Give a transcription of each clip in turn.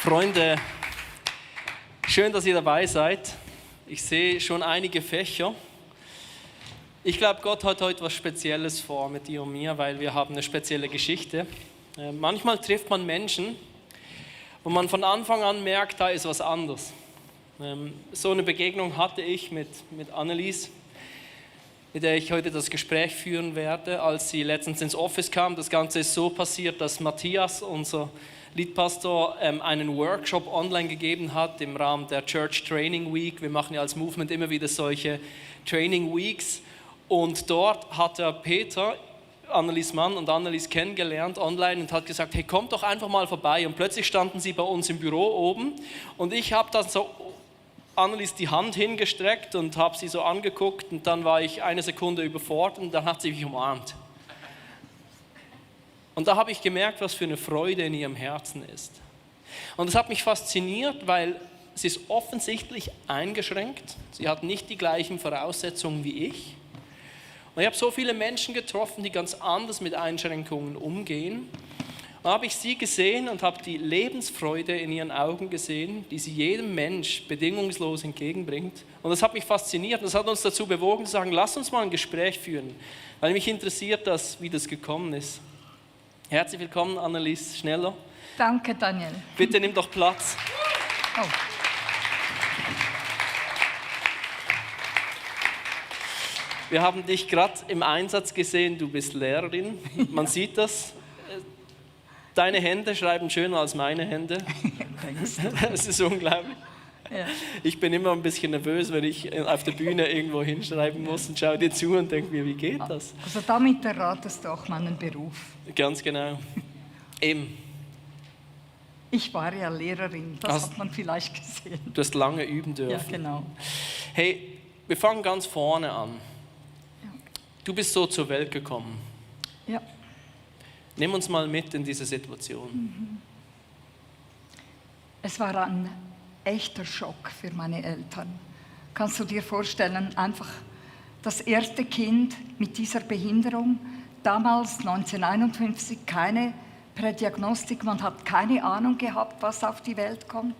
Freunde, schön, dass ihr dabei seid. Ich sehe schon einige Fächer. Ich glaube, Gott hat heute was Spezielles vor mit dir und mir, weil wir haben eine spezielle Geschichte. Manchmal trifft man Menschen, wo man von Anfang an merkt, da ist was anderes. So eine Begegnung hatte ich mit Annelies, mit der ich heute das Gespräch führen werde, als sie letztens ins Office kam. Das Ganze ist so passiert, dass Matthias, unser Leadpastor, einen Workshop online gegeben hat im Rahmen der Church Training Week. Wir machen ja als Movement immer wieder solche Training Weeks. Und dort hat er Peter, Annelies Mann und Annelies kennengelernt online und hat gesagt, hey, kommt doch einfach mal vorbei. Und plötzlich standen sie bei uns im Büro oben und ich habe dann so Annelies die Hand hingestreckt und habe sie so angeguckt und dann war ich eine Sekunde überfordert und dann hat sie mich umarmt. Und da habe ich gemerkt, was für eine Freude in ihrem Herzen ist. Und das hat mich fasziniert, weil sie ist offensichtlich eingeschränkt. Sie hat nicht die gleichen Voraussetzungen wie ich. Und ich habe so viele Menschen getroffen, die ganz anders mit Einschränkungen umgehen. Und da habe ich sie gesehen und habe die Lebensfreude in ihren Augen gesehen, die sie jedem Mensch bedingungslos entgegenbringt. Und das hat mich fasziniert und das hat uns dazu bewogen zu sagen, lass uns mal ein Gespräch führen, weil mich interessiert das, wie das gekommen ist. Herzlich willkommen, Annelies Schneller. Danke, Daniel. Bitte nimm doch Platz. Oh. Wir haben dich gerade im Einsatz gesehen, du bist Lehrerin, man sieht das. Deine Hände schreiben schöner als meine Hände. Das ist unglaublich. Ja. Ich bin immer ein bisschen nervös, wenn ich auf der Bühne irgendwo hinschreiben muss und schaue dir zu und denke mir, wie geht das? Also damit erratest du auch meinen Beruf. Ganz genau. Eben. Ich war ja Lehrerin, das hat man vielleicht gesehen. Du hast lange üben dürfen. Ja, genau. Hey, wir fangen ganz vorne an. Ja. Du bist so zur Welt gekommen. Ja. Nimm uns mal mit in diese Situation. Es war ein echter Schock für meine Eltern. Kannst du dir vorstellen, einfach das erste Kind mit dieser Behinderung, damals 1951 keine Prädiagnostik, man hat keine Ahnung gehabt, was auf die Welt kommt.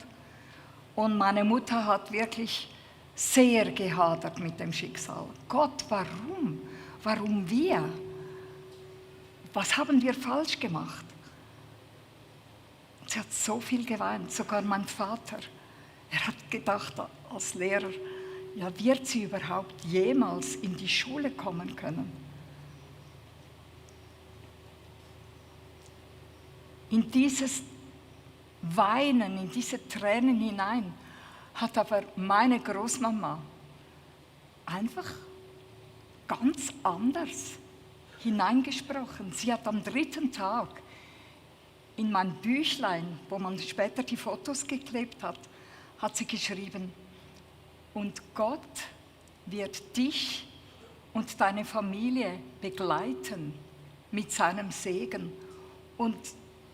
Und meine Mutter hat wirklich sehr gehadert mit dem Schicksal. Gott, warum? Warum wir? Was haben wir falsch gemacht? Sie hat so viel geweint, sogar mein Vater. Er hat gedacht, als Lehrer, ja, wird sie überhaupt jemals in die Schule kommen können? In dieses Weinen, in diese Tränen hinein, hat aber meine Großmama einfach ganz anders hineingesprochen. Sie hat am 3. Tag in mein Büchlein, wo man später die Fotos geklebt hat, hat sie geschrieben, und Gott wird dich und deine Familie begleiten mit seinem Segen. Und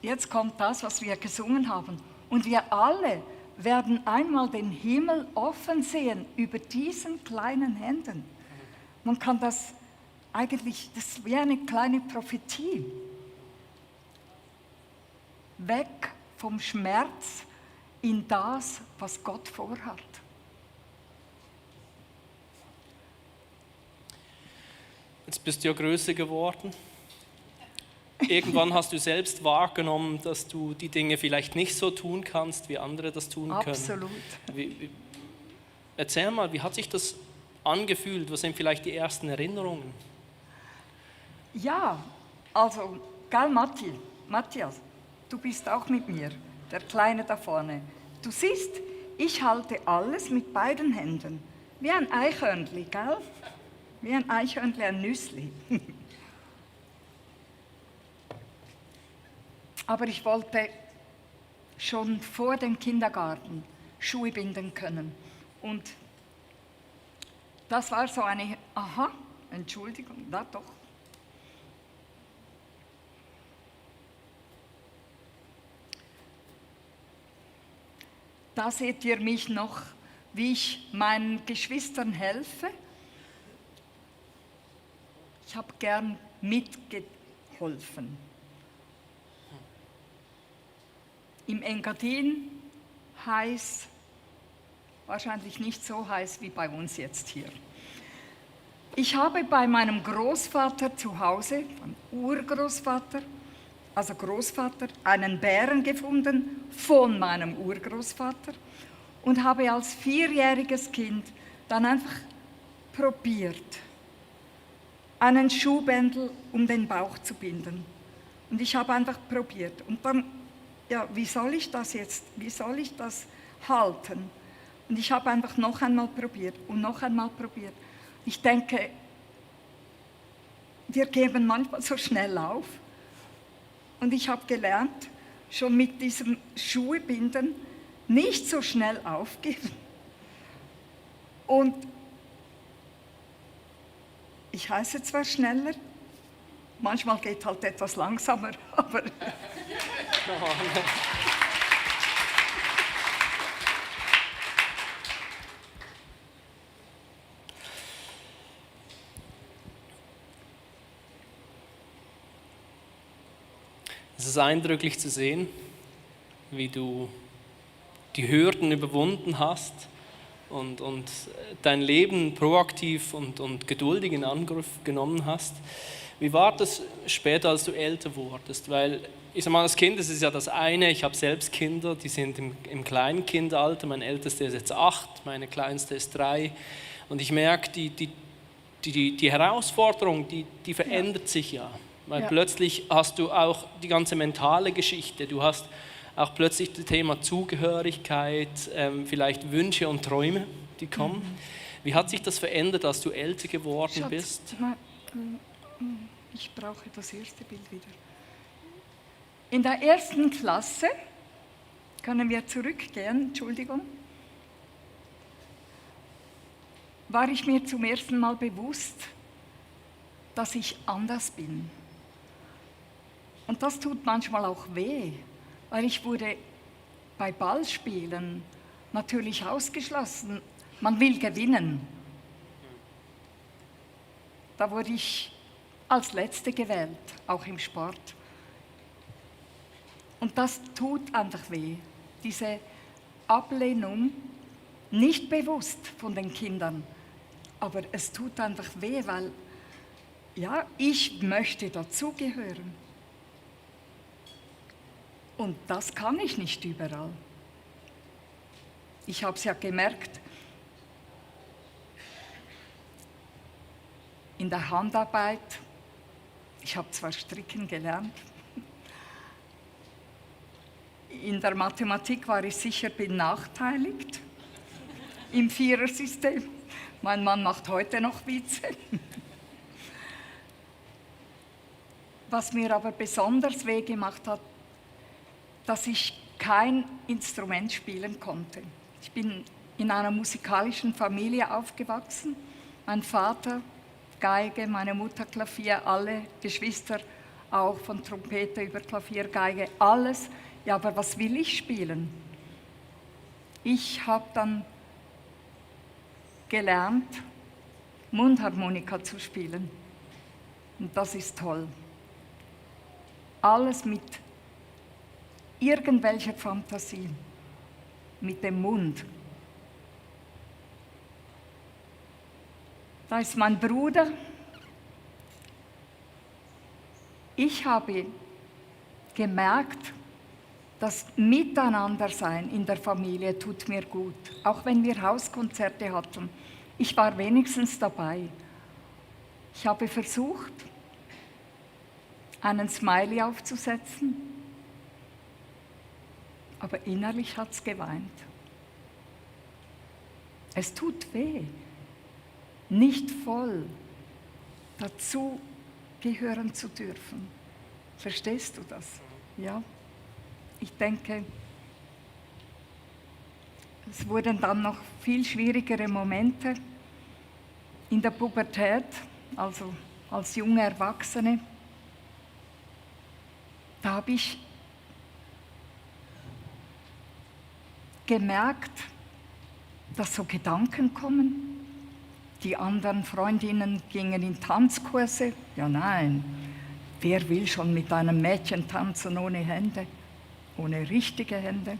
jetzt kommt das, was wir gesungen haben. Und wir alle werden einmal den Himmel offen sehen über diesen kleinen Händen. Man kann das eigentlich, das wäre eine kleine Prophetie. Weg vom Schmerz in das, was Gott vorhat. Jetzt bist du ja größer geworden. Irgendwann hast du selbst wahrgenommen, dass du die Dinge vielleicht nicht so tun kannst, wie andere das tun können. Absolut. Erzähl mal, wie hat sich das angefühlt? Was sind vielleicht die ersten Erinnerungen? Ja, also, gell, Matthias, du bist auch mit mir, der Kleine da vorne. Du siehst, ich halte alles mit beiden Händen, wie ein Eichhörnli, gell? Wie ein Eichhörnli, ein Nüssli. Aber ich wollte schon vor dem Kindergarten Schuhe binden können. Und das war so eine, Entschuldigung, na doch. Da seht ihr mich noch, wie ich meinen Geschwistern helfe. Ich habe gern mitgeholfen. Im Engadin heiß, wahrscheinlich nicht so heiß wie bei uns jetzt hier. Ich habe bei meinem Großvater zu Hause, meinem Urgroßvater, also Großvater, einen Bären gefunden von meinem Urgroßvater und habe als 4-jähriges Kind dann einfach probiert, einen Schuhbändel um den Bauch zu binden. Und ich habe einfach probiert. Und dann, ja, wie soll ich das halten? Und ich habe einfach noch einmal probiert und noch einmal probiert. Ich denke, wir geben manchmal so schnell auf. Und ich habe gelernt, schon mit diesem Schuhebinden nicht so schnell aufgeben. Und ich heiße zwar schneller, manchmal geht halt etwas langsamer, aber... Es ist eindrücklich zu sehen, wie du die Hürden überwunden hast und dein Leben proaktiv und geduldig in Angriff genommen hast. Wie war das später, als du älter wurdest? Weil, ich sag mal, als Kind, das ist ja das eine, ich habe selbst Kinder, die sind im Kleinkindalter, mein Ältester ist jetzt 8, meine Kleinste ist 3 und ich merke, die Herausforderung, die verändert sich ja. Weil plötzlich hast du auch die ganze mentale Geschichte, du hast auch plötzlich das Thema Zugehörigkeit, vielleicht Wünsche und Träume, die kommen. Wie hat sich das verändert, als du älter geworden bist? Ich brauche das erste Bild wieder. In der 1. Klasse, können wir zurückgehen, Entschuldigung, war ich mir zum ersten Mal bewusst, dass ich anders bin. Und das tut manchmal auch weh, weil ich wurde bei Ballspielen natürlich ausgeschlossen. Man will gewinnen. Da wurde ich als Letzte gewählt, auch im Sport. Und das tut einfach weh, diese Ablehnung, nicht bewusst von den Kindern, aber es tut einfach weh, weil ja, ich möchte dazugehören. Und das kann ich nicht überall. Ich habe es ja gemerkt, in der Handarbeit, ich habe zwar stricken gelernt, in der Mathematik war ich sicher benachteiligt, im Vierersystem. Mein Mann macht heute noch Witze. Was mir aber besonders weh gemacht hat, dass ich kein Instrument spielen konnte. Ich bin in einer musikalischen Familie aufgewachsen. Mein Vater Geige, meine Mutter Klavier, alle Geschwister auch von Trompete über Klavier, Geige, alles. Ja, aber was will ich spielen? Ich habe dann gelernt, Mundharmonika zu spielen. Und das ist toll. Alles mit irgendwelcher Fantasie, mit dem Mund. Da ist mein Bruder. Ich habe gemerkt, das Miteinandersein in der Familie tut mir gut. Auch wenn wir Hauskonzerte hatten, ich war wenigstens dabei. Ich habe versucht, einen Smiley aufzusetzen, aber innerlich hat es geweint. Es tut weh, nicht voll dazu gehören zu dürfen. Verstehst du das? Ja? Ich denke, es wurden dann noch viel schwierigere Momente in der Pubertät, also als junge Erwachsene. Da habe ich gemerkt, dass so Gedanken kommen. Die anderen Freundinnen gingen in Tanzkurse. Ja, nein, wer will schon mit einem Mädchen tanzen ohne Hände, ohne richtige Hände?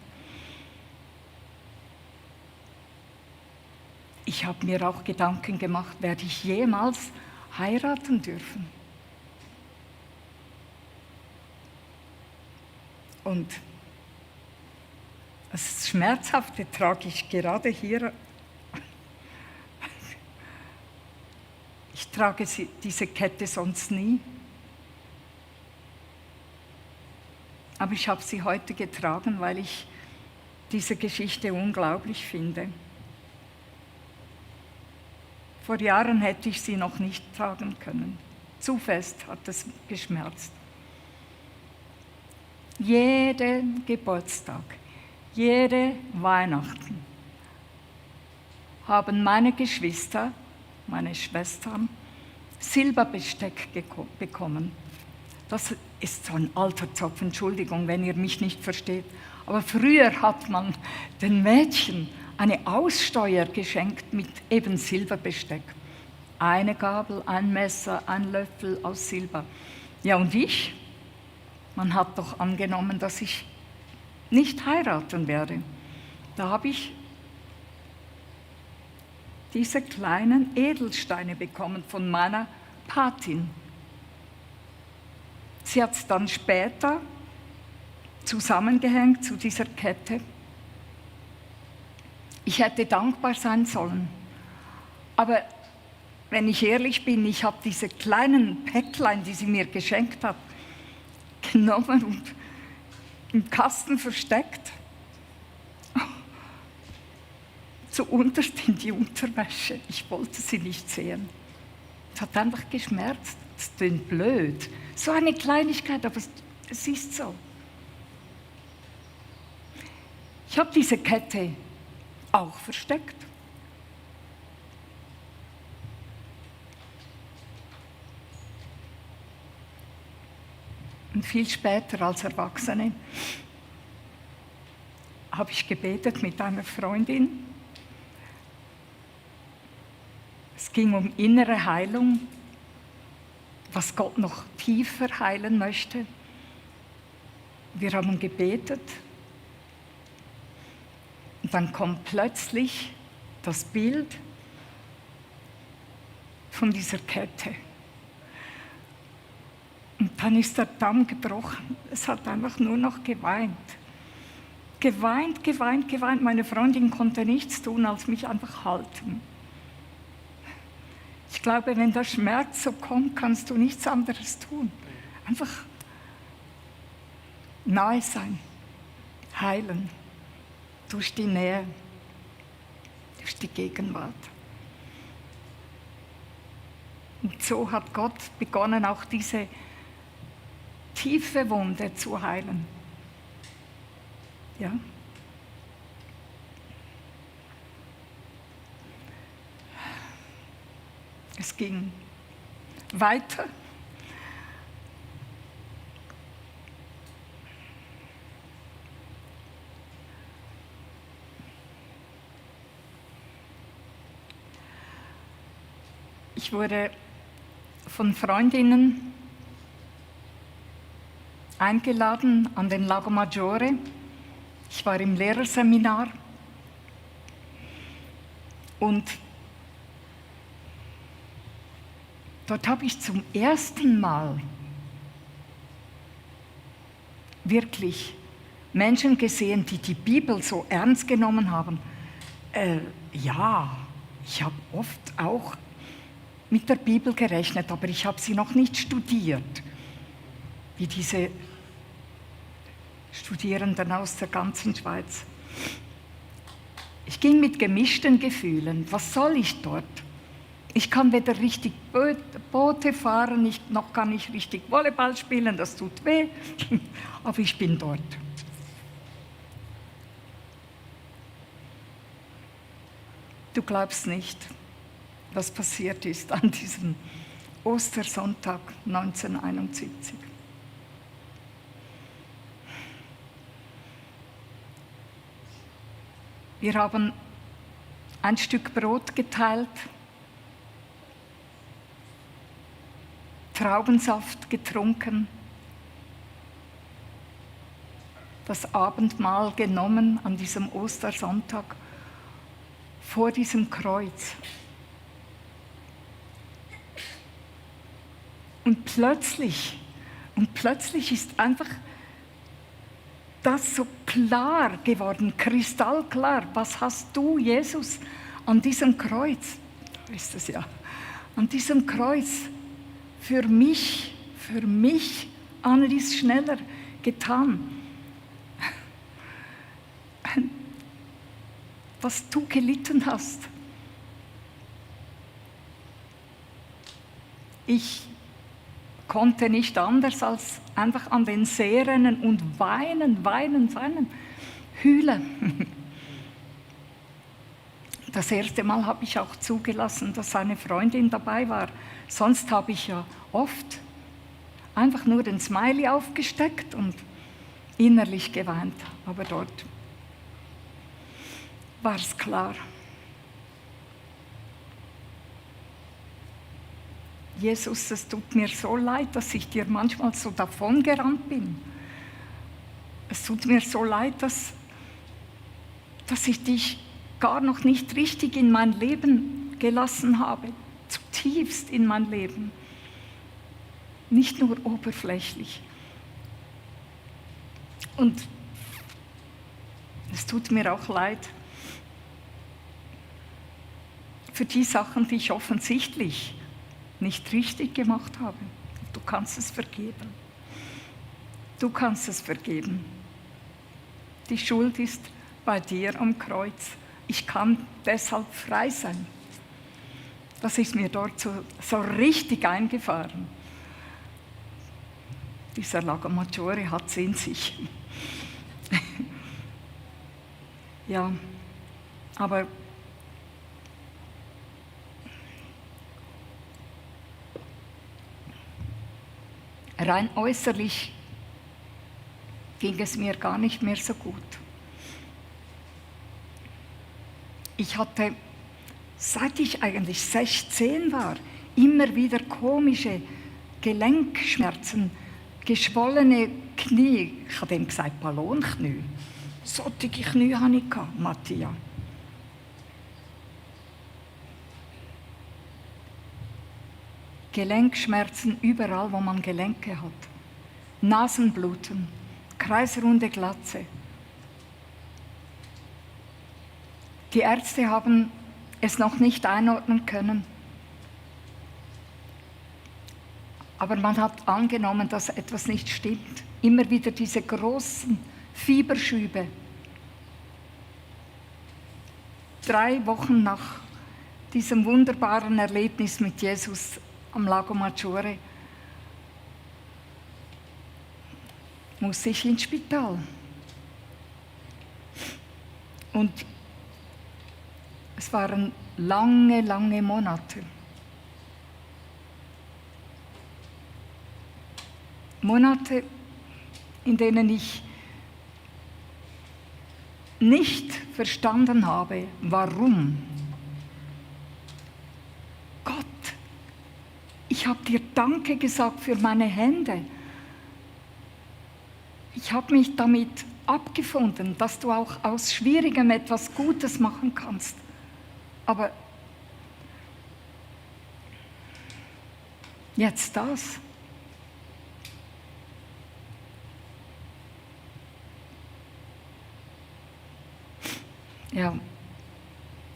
ich habe mir auch Gedanken gemacht, werde ich jemals heiraten dürfen? Und das Schmerzhafte trage ich gerade hier. Ich trage diese Kette sonst nie. Aber ich habe sie heute getragen, weil ich diese Geschichte unglaublich finde. Vor Jahren hätte ich sie noch nicht tragen können. Zu fest hat es geschmerzt. Jeden Geburtstag, jede Weihnachten haben meine Geschwister, meine Schwestern, Silberbesteck bekommen. Das ist so ein alter Zopf, Entschuldigung, wenn ihr mich nicht versteht. Aber früher hat man den Mädchen eine Aussteuer geschenkt mit eben Silberbesteck. Eine Gabel, ein Messer, ein Löffel aus Silber. Ja, und ich? Man hat doch angenommen, dass ich nicht heiraten werde. Da habe ich diese kleinen Edelsteine bekommen von meiner Patin. Sie hat es dann später zusammengehängt zu dieser Kette. Ich hätte dankbar sein sollen. Aber wenn ich ehrlich bin, ich habe diese kleinen Päcklein, die sie mir geschenkt hat, genommen und im Kasten versteckt. Zuunterst in die Unterwäsche. Ich wollte sie nicht sehen. Es hat einfach geschmerzt. Es klingt blöd. So eine Kleinigkeit, aber es ist so. Ich habe diese Kette auch versteckt. Und viel später als Erwachsene habe ich gebetet mit einer Freundin. Es ging um innere Heilung, was Gott noch tiefer heilen möchte. Wir haben gebetet und dann kommt plötzlich das Bild von dieser Kette. Und dann ist der Damm gebrochen. Es hat einfach nur noch geweint. Geweint, geweint, geweint. Meine Freundin konnte nichts tun, als mich einfach halten. Ich glaube, wenn der Schmerz so kommt, kannst du nichts anderes tun. Einfach nahe sein, heilen, durch die Nähe, durch die Gegenwart. Und so hat Gott begonnen, auch diese tiefe Wunde zu heilen. Ja? Es ging weiter. Ich wurde von Freundinnen eingeladen an den Lago Maggiore. Ich war im Lehrerseminar und dort habe ich zum ersten Mal wirklich Menschen gesehen, die die Bibel so ernst genommen haben. Ja, ich habe oft auch mit der Bibel gerechnet, aber ich habe sie noch nicht studiert, wie diese Studierenden aus der ganzen Schweiz. Ich ging mit gemischten Gefühlen. Was soll ich dort? Ich kann weder richtig Boote fahren, noch kann ich richtig Volleyball spielen, das tut weh, aber ich bin dort. Du glaubst nicht, was passiert ist an diesem Ostersonntag 1971. Wir haben ein Stück Brot geteilt, Traubensaft getrunken, das Abendmahl genommen an diesem Ostersonntag vor diesem Kreuz. Und plötzlich ist einfach das so klar geworden, kristallklar. Was hast du, Jesus, an diesem Kreuz, da ist es ja, an diesem Kreuz für mich, Annelies Schneller, getan? Was du gelitten hast. Ich konnte nicht anders als einfach an den See rennen und weinen, heulen. Das erste Mal habe ich auch zugelassen, dass eine Freundin dabei war. Sonst habe ich ja oft einfach nur den Smiley aufgesteckt und innerlich geweint. Aber dort war es klar. Jesus, es tut mir so leid, dass ich dir manchmal so davongerannt bin. Es tut mir so leid, dass ich dich gar noch nicht richtig in mein Leben gelassen habe, zutiefst in mein Leben. Nicht nur oberflächlich. Und es tut mir auch leid für die Sachen, die ich offensichtlich nicht richtig gemacht habe. Du kannst es vergeben. Du kannst es vergeben. Die Schuld ist bei dir am Kreuz. Ich kann deshalb frei sein. Das ist mir dort so richtig eingefahren. Dieser Lago Maggiore hat es in sich. Ja, aber rein äußerlich ging es mir gar nicht mehr so gut. Ich hatte, seit ich eigentlich 16 war, immer wieder komische Gelenkschmerzen, geschwollene Knie. Ich habe dem gesagt, Ballonknie. Solche Knie hatte ich, Matthias. Gelenkschmerzen überall, wo man Gelenke hat. Nasenbluten, kreisrunde Glatze. Die Ärzte haben es noch nicht einordnen können. Aber man hat angenommen, dass etwas nicht stimmt. Immer wieder diese großen Fieberschübe. 3 Wochen nach diesem wunderbaren Erlebnis mit Jesus am Lago Maggiore musste ich ins Spital. Und es waren lange, lange Monate. Monate, in denen ich nicht verstanden habe, warum. Gott, ich habe dir Danke gesagt für meine Hände. Ich habe mich damit abgefunden, dass du auch aus Schwierigem etwas Gutes machen kannst. Aber jetzt das. Ja,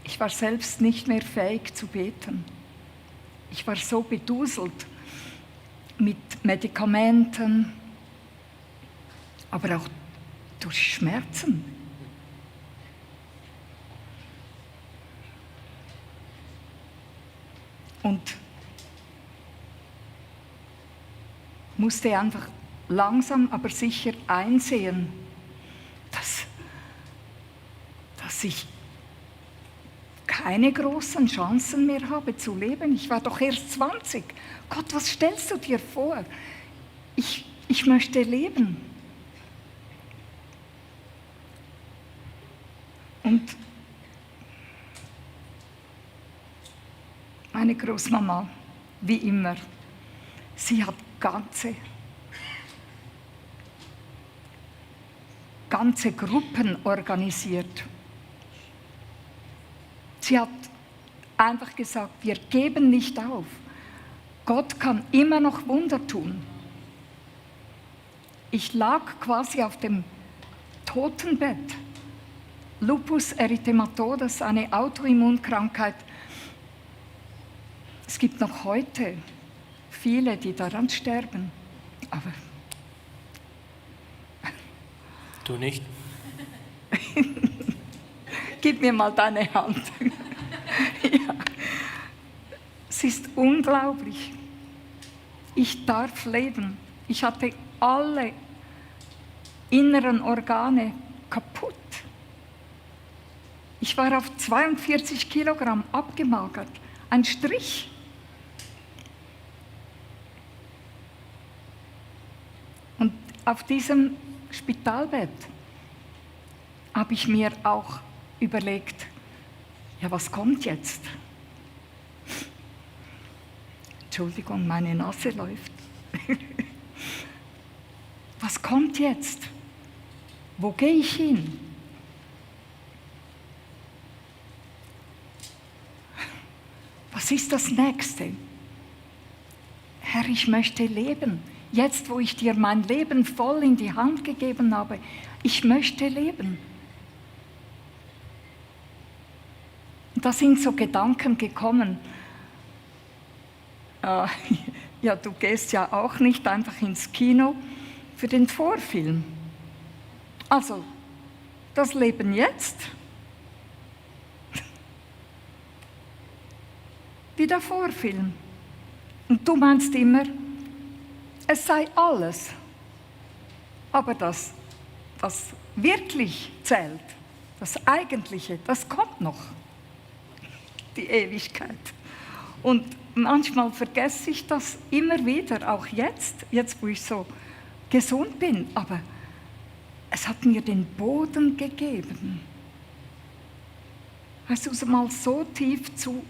ich war selbst nicht mehr fähig zu beten. Ich war so beduselt mit Medikamenten, aber auch durch Schmerzen. Und musste einfach langsam, aber sicher einsehen, dass ich keine großen Chancen mehr habe zu leben. Ich war doch erst 20. Gott, was stellst du dir vor? Ich möchte leben. Und meine Großmama, wie immer, sie hat ganze Gruppen organisiert. Sie hat einfach gesagt, wir geben nicht auf. Gott kann immer noch Wunder tun. Ich lag quasi auf dem Totenbett. Lupus erythematodes, eine Autoimmunkrankheit. Es gibt noch heute viele, die daran sterben. Aber Du nicht? gib mir mal deine Hand. Ja. Es ist unglaublich. Ich darf leben. Ich hatte alle inneren Organe kaputt. Ich war auf 42 Kilogramm abgemagert. Ein Strich. Und auf diesem Spitalbett habe ich mir auch überlegt, ja, was kommt jetzt? Entschuldigung, meine Nase läuft. Was kommt jetzt? Wo gehe ich hin? Was ist das Nächste? Herr, ich möchte leben. Jetzt, wo ich dir mein Leben voll in die Hand gegeben habe, ich möchte leben. Und da sind so Gedanken gekommen. Ja, du gehst ja auch nicht einfach ins Kino für den Vorfilm. Also, das Leben jetzt, wie der Vorfilm. Und du meinst immer, es sei alles. Aber das wirklich zählt, das Eigentliche, das kommt noch. Die Ewigkeit. Und manchmal vergesse ich das immer wieder, auch jetzt, wo ich so gesund bin. Aber es hat mir den Boden gegeben. Weißt du, mal so tief zu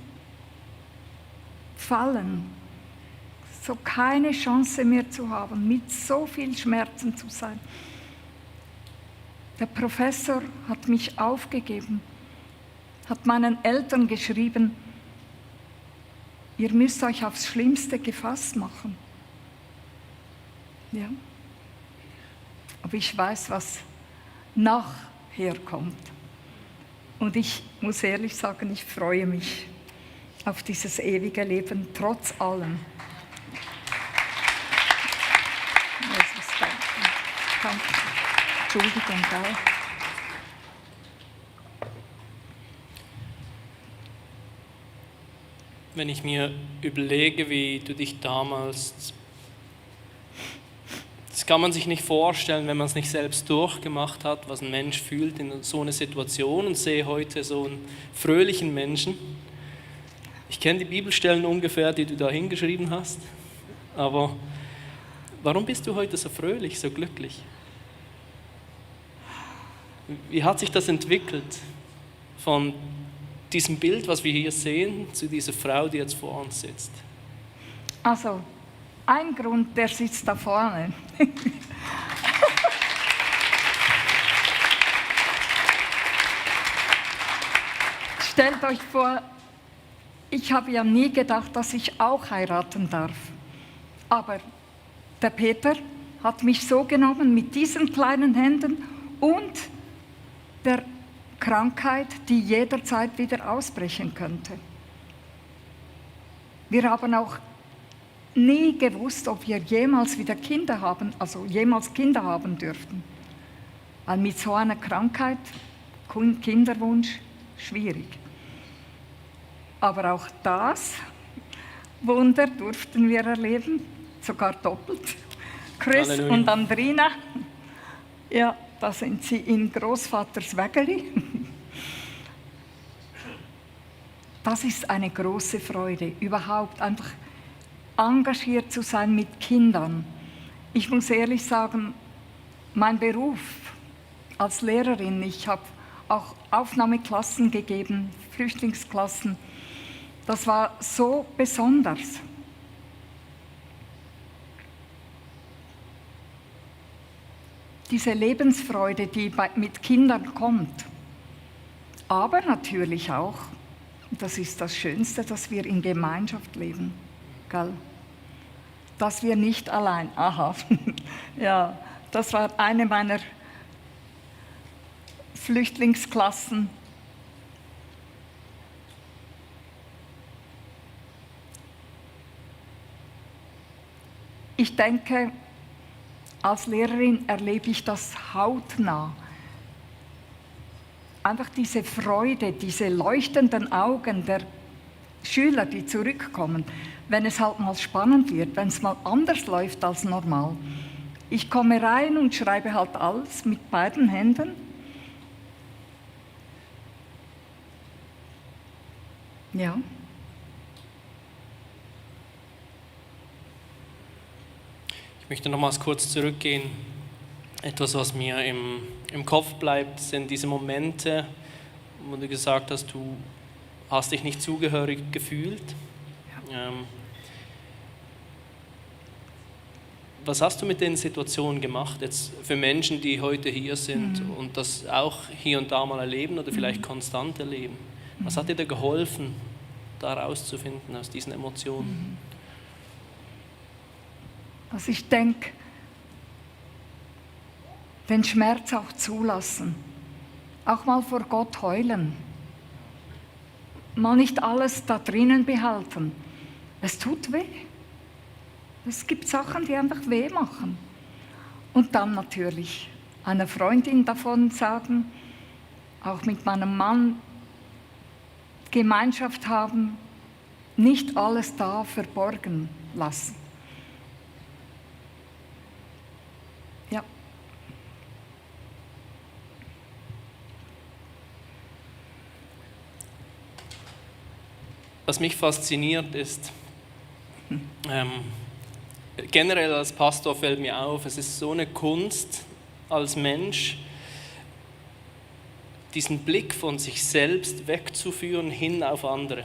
fallen, so keine Chance mehr zu haben, mit so viel Schmerzen zu sein. Der Professor hat mich aufgegeben, hat meinen Eltern geschrieben, ihr müsst euch aufs Schlimmste gefasst machen. Ja. Aber ich weiß, was nachher kommt. Und ich muss ehrlich sagen, ich freue mich auf dieses ewige Leben, trotz allem. Jesus, danke. Entschuldigung, gell? Wenn ich mir überlege, wie du dich damals, das kann man sich nicht vorstellen, wenn man es nicht selbst durchgemacht hat, was ein Mensch fühlt in so einer Situation, und sehe heute so einen fröhlichen Menschen. Ich kenne die Bibelstellen ungefähr, die du da hingeschrieben hast, aber warum bist du heute so fröhlich, so glücklich? Wie hat sich das entwickelt von diesem Bild, was wir hier sehen, zu dieser Frau, die jetzt vor uns sitzt? Also, ein Grund, der sitzt da vorne. Stellt euch vor, ich habe ja nie gedacht, dass ich auch heiraten darf. Aber der Peter hat mich so genommen mit diesen kleinen Händen und der Krankheit, die jederzeit wieder ausbrechen könnte. Wir haben auch nie gewusst, ob wir jemals wieder Kinder haben, also jemals Kinder haben dürften. Weil mit so einer Krankheit, Kinderwunsch, schwierig. Aber auch das Wunder durften wir erleben, sogar doppelt. Chris Halleluja. Und Andrina, ja, da sind sie in Großvaters Wägeli. Das ist eine große Freude, überhaupt einfach engagiert zu sein mit Kindern. Ich muss ehrlich sagen, mein Beruf als Lehrerin, ich habe auch Aufnahmeklassen gegeben, Flüchtlingsklassen, das war so besonders. Diese Lebensfreude, die mit Kindern kommt. Aber natürlich auch Und das ist das Schönste, dass wir in Gemeinschaft leben. Gell? Dass wir nicht allein, aha, ja, das war eine meiner Flüchtlingsklassen. Ich denke, als Lehrerin erlebe ich das hautnah. Einfach diese Freude, diese leuchtenden Augen der Schüler, die zurückkommen, wenn es halt mal spannend wird, wenn es mal anders läuft als normal. Ich komme rein und schreibe halt alles mit beiden Händen. Ja. Ich möchte nochmals kurz zurückgehen. Etwas, was mir im Kopf bleibt, sind diese Momente, wo du gesagt hast, du hast dich nicht zugehörig gefühlt. Ja. Was hast du mit den Situationen gemacht, jetzt für Menschen, die heute hier sind und das auch hier und da mal erleben oder vielleicht konstant erleben? Was hat dir da geholfen, da rauszufinden aus diesen Emotionen? Also ich denke, den Schmerz auch zulassen, auch mal vor Gott heulen, mal nicht alles da drinnen behalten. Es tut weh. Es gibt Sachen, die einfach weh machen. Und dann natürlich einer Freundin davon sagen, auch mit meinem Mann Gemeinschaft haben, nicht alles da verborgen lassen. Ja. Was mich fasziniert ist, generell als Pastor fällt mir auf, es ist so eine Kunst als Mensch, diesen Blick von sich selbst wegzuführen hin auf andere.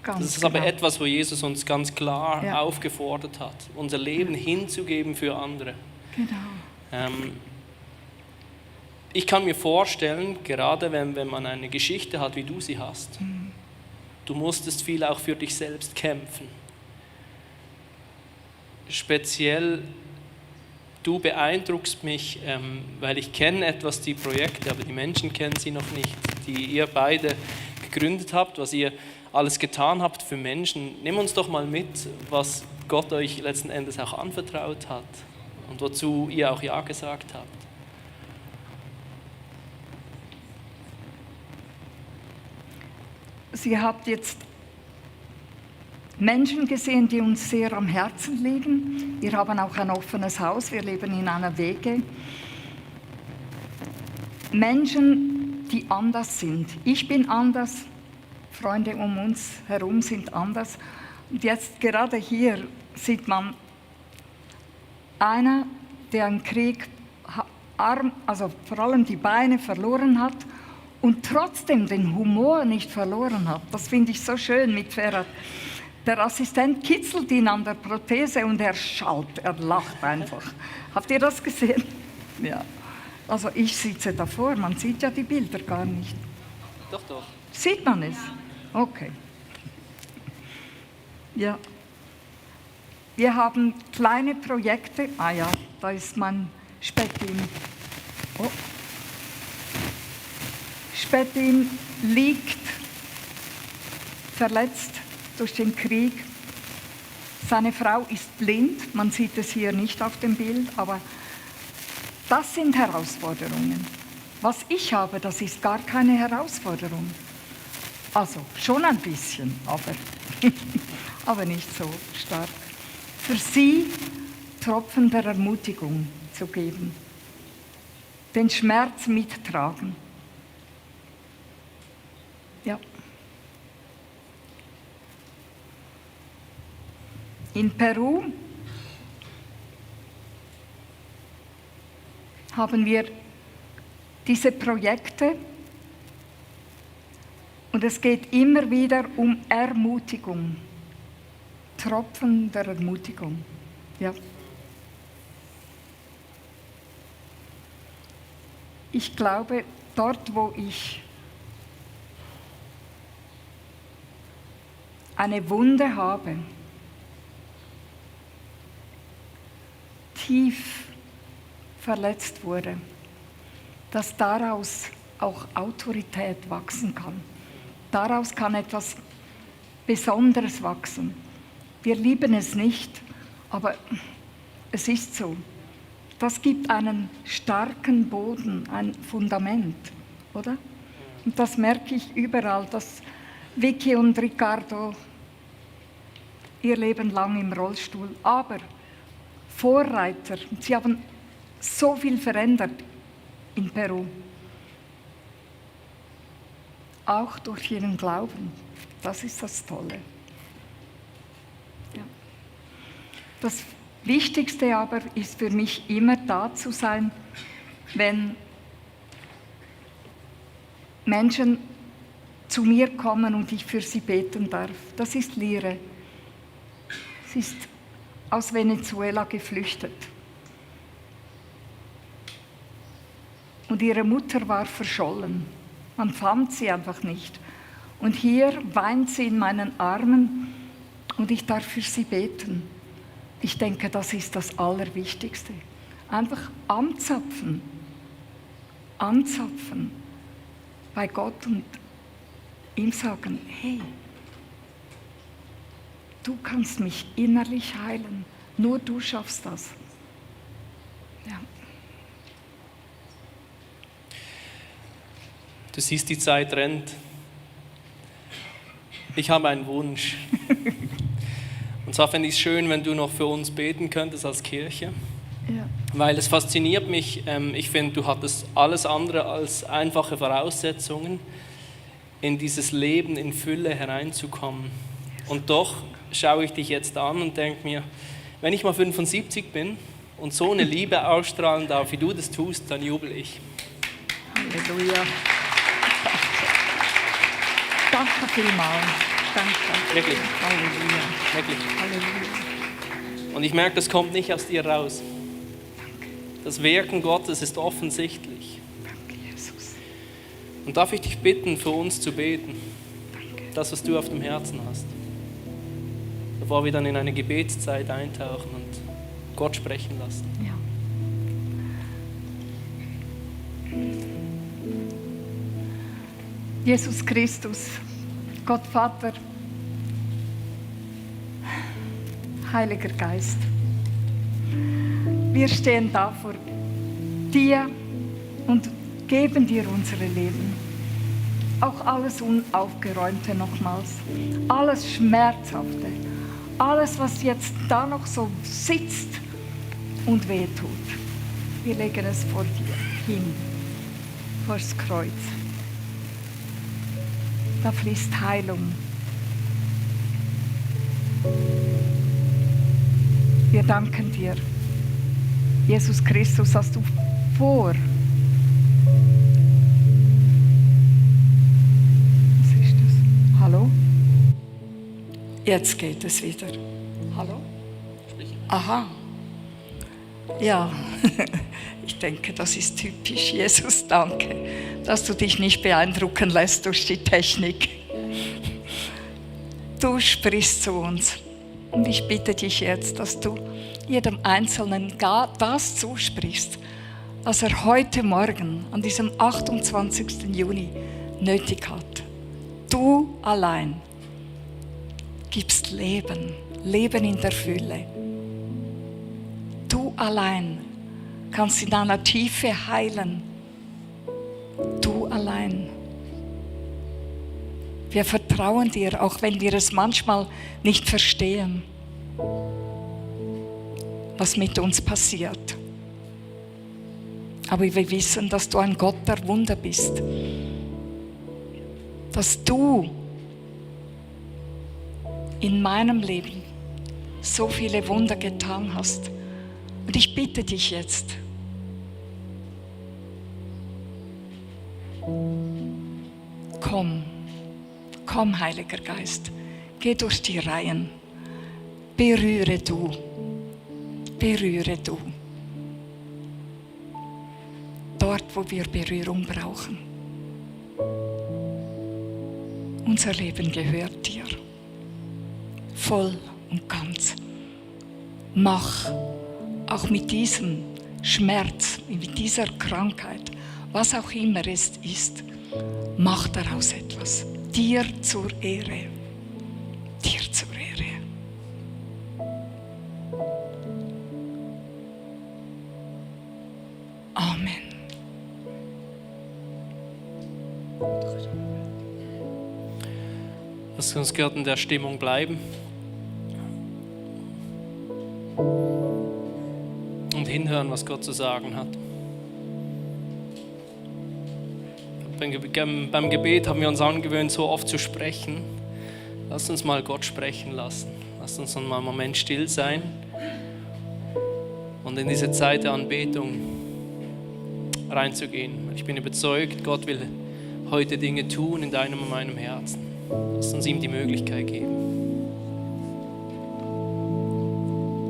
Ganz das ist aber genau. etwas, wo Jesus uns ganz klar Ja. aufgefordert hat, unser Leben hinzugeben für andere. Genau. Ich kann mir vorstellen, gerade wenn man eine Geschichte hat, wie du sie hast, du musstest viel auch für dich selbst kämpfen. Speziell, du beeindruckst mich, weil ich kenne etwas die Projekte, aber die Menschen kennen sie noch nicht, die ihr beide gegründet habt, was ihr alles getan habt für Menschen. Nimm uns doch mal mit, was Gott euch letzten Endes auch anvertraut hat und wozu ihr auch Ja gesagt habt. Sie habt jetzt Menschen gesehen, die uns sehr am Herzen liegen. Wir haben auch ein offenes Haus, wir leben in einer WG. Menschen, die anders sind. Ich bin anders, Freunde um uns herum sind anders. Und jetzt gerade hier sieht man einer, der im Krieg also vor allem die Beine verloren hat und trotzdem den Humor nicht verloren hat. Das finde ich so schön mit Ferhat. Der Assistent kitzelt ihn an der Prothese und er schallt, er lacht einfach. Habt ihr das gesehen? Ja. Also ich sitze davor, man sieht ja die Bilder gar nicht. Doch, doch. Sieht man es? Okay. Ja. Wir haben kleine Projekte. Ah ja, da ist mein Spätin. Oh. Spätin liegt verletzt durch den Krieg. Seine Frau ist blind, man sieht es hier nicht auf dem Bild, aber das sind Herausforderungen. Was ich habe, das ist gar keine Herausforderung. Also schon ein bisschen, aber nicht so stark. Für sie Tropfen der Ermutigung zu geben, den Schmerz mittragen. Ja. In Peru haben wir diese Projekte und es geht immer wieder um Ermutigung, Tropfen der Ermutigung. Ja. Ich glaube, dort, wo ich eine Wunde habe, tief verletzt wurde, dass daraus auch Autorität wachsen kann. Daraus kann etwas Besonderes wachsen. Wir lieben es nicht, aber es ist so. Das gibt einen starken Boden, ein Fundament, oder? Und das merke ich überall, dass Vicky und Ricardo ihr Leben lang im Rollstuhl, aber Vorreiter, sie haben so viel verändert in Peru. Auch durch ihren Glauben. Das ist das Tolle. Ja. Das Wichtigste aber ist für mich immer da zu sein, wenn Menschen zu mir kommen und ich für sie beten darf. Das ist Lire. Sie ist aus Venezuela geflüchtet. Und ihre Mutter war verschollen. Man fand sie einfach nicht. Und hier weint sie in meinen Armen und ich darf für sie beten. Ich denke, das ist das Allerwichtigste. Einfach anzapfen. Anzapfen bei Gott und ihm sagen, hey, du kannst mich innerlich heilen. Nur du schaffst das. Ja. Du siehst, die Zeit rennt. Ich habe einen Wunsch. Und zwar fände ich es schön, wenn du noch für uns beten könntest als Kirche. Ja. Weil es fasziniert mich. Ich finde, du hattest alles andere als einfache Voraussetzungen, in dieses Leben in Fülle hereinzukommen. Und doch schaue ich dich jetzt an und denke mir, wenn ich mal 75 bin und so eine Liebe ausstrahlen darf, wie du das tust, dann jubel ich. Halleluja. Danke vielmals. Danke. Wirklich. Halleluja. Wirklich. Halleluja. Und ich merke, das kommt nicht aus dir raus. Das Wirken Gottes ist offensichtlich. Danke, Jesus. Und darf ich dich bitten, für uns zu beten? Das, was du auf dem Herzen hast. Bevor wir dann in eine Gebetszeit eintauchen und Gott sprechen lassen. Ja. Jesus Christus, Gott Vater, Heiliger Geist, wir stehen da vor dir und geben dir unsere Leben. Auch alles Unaufgeräumte nochmals, alles Schmerzhafte, alles, was jetzt da noch so sitzt und wehtut. Wir legen es vor dir hin, vors Kreuz. Da fließt Heilung. Wir danken dir, Jesus Christus, dass du was ist das? Hallo? Jetzt geht es wieder. Hallo? Aha. Ja, ich denke, das ist typisch. Jesus, danke, dass du dich nicht beeindrucken lässt durch die Technik. Du sprichst zu uns. Und ich bitte dich jetzt, dass du jedem Einzelnen das zusprichst, was er heute Morgen, an diesem 28. Juni, nötig hat. Du allein gibst Leben, Leben in der Fülle. Du allein kannst in deiner Tiefe heilen. Du allein. Wir vertrauen dir, auch wenn wir es manchmal nicht verstehen, was mit uns passiert. Aber wir wissen, dass du ein Gott der Wunder bist. Dass du in meinem Leben so viele Wunder getan hast. Und ich bitte dich jetzt, komm, Heiliger Geist, geh durch die Reihen, berühre du, dort, wo wir Berührung brauchen. Unser Leben gehört dir. voll und ganz. Mach auch mit diesem Schmerz, mit dieser Krankheit, was auch immer es ist, mach daraus etwas. Dir zur Ehre. Dir zur Ehre. Amen. Lass uns gerade in der Stimmung bleiben und hinhören, was Gott zu sagen hat. Beim Gebet haben wir uns angewöhnt, so oft zu sprechen. Lass uns mal Gott sprechen lassen. Lass uns mal einen Moment still sein und in diese Zeit der Anbetung reinzugehen. Ich bin überzeugt, Gott will heute Dinge tun in deinem und meinem Herzen. Lass uns ihm die Möglichkeit geben.